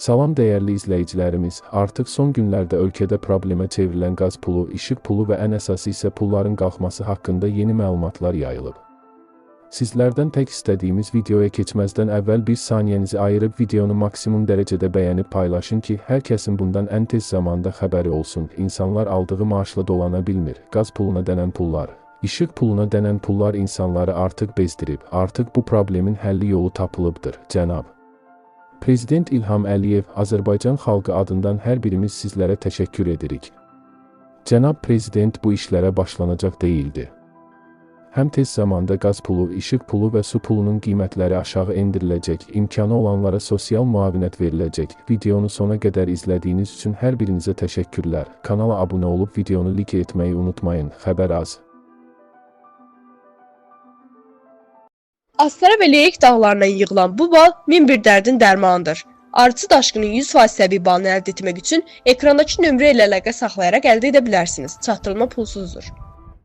Salam dəyərli izləyicilərimiz, artıq son günlərdə ölkədə problemə çevrilən qaz pulu, işıq pulu və ən əsası isə pulların qalxması haqqında yeni məlumatlar yayılıb. Sizlərdən tək istədiyimiz videoya keçməzdən əvvəl bir saniyənizi ayırıb videonu maksimum dərəcədə bəyənib paylaşın ki, hər kəsin bundan ən tez zamanda xəbəri olsun. İnsanlar aldığı maaşla dolana bilmir. Qaz puluna dənən pullar, işıq puluna dənən pullar insanları artıq bezdirib. Artıq bu problemin həlli yolu tapılıbdır, cənab Prezident İlham Əliyev, Azərbaycan xalqı adından hər birimiz sizlərə təşəkkür edirik. Cənab Prezident, bu işlərə başlanacaq deyildi. Həm tez zamanda qaz pulu, işıq pulu və su pulunun qiymətləri aşağı endiriləcək, imkanı olanlara sosial müavinət veriləcək. Videonu sona qədər izlədiyiniz üçün hər birinizə təşəkkürlər. Kanala abunə olub videonu like etməyi unutmayın. Xəbər az. Astara və Leyik dağlarından yığılan bu bal 1001 dərdin dərmanıdır. Arıçı daşqının 100% təbii balını əldə etmək üçün ekrandakı nömrə ilə əlaqə saxlayaraq əldə edə bilərsiniz. Çatdırılma pulsuzdur.